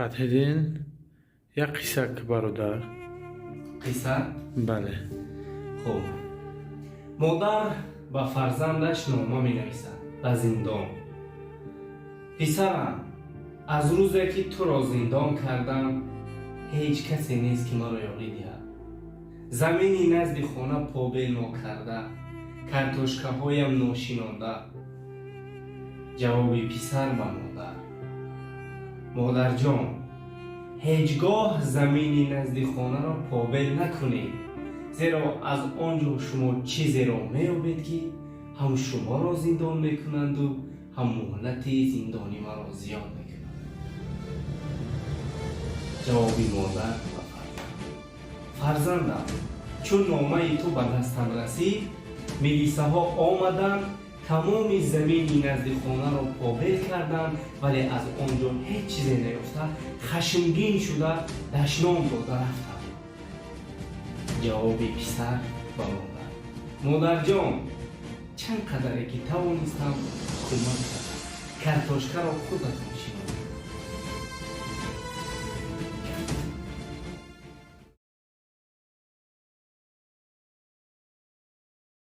Фатҳиддин, як қисса, бародар. Қисса? Бале. Хуб, модар ба фарзандаш нома менависад ба зиндон: «Писарам, аз рӯзе ки туро зиндон кардам, ҳеҷ касе нест, ки маро ёрӣ диҳад. Замини назди хона побел нокарда, картошкаҳоям ношинонда». Ҷавоби писар ба модар: «Модарҷон, ҳеҷ гоҳ замини назди хонаро побел накунед, зеро аз он ҷо шумо чизеро меёбед, ки ҳам шуморо зиндон мекунанду, ҳам муҳлати зиндони маро зиёд мекунанд». Ҷавоби модар ба фарзанд: «Фарзандам, чун номаи ту ба дастам расид, милисаҳо омаданд, тамоми замини назди хонаро побел карданд, вале аз он ҷо ҳеҷ чизе наёфта, хашмгин шуда, дашном дода рафтанд». Ҷавоби писар ба модар: «Модарҷон, чанд қадаре ки тавонистам, кӯмак кардам. Картошкаро худатон шинонед».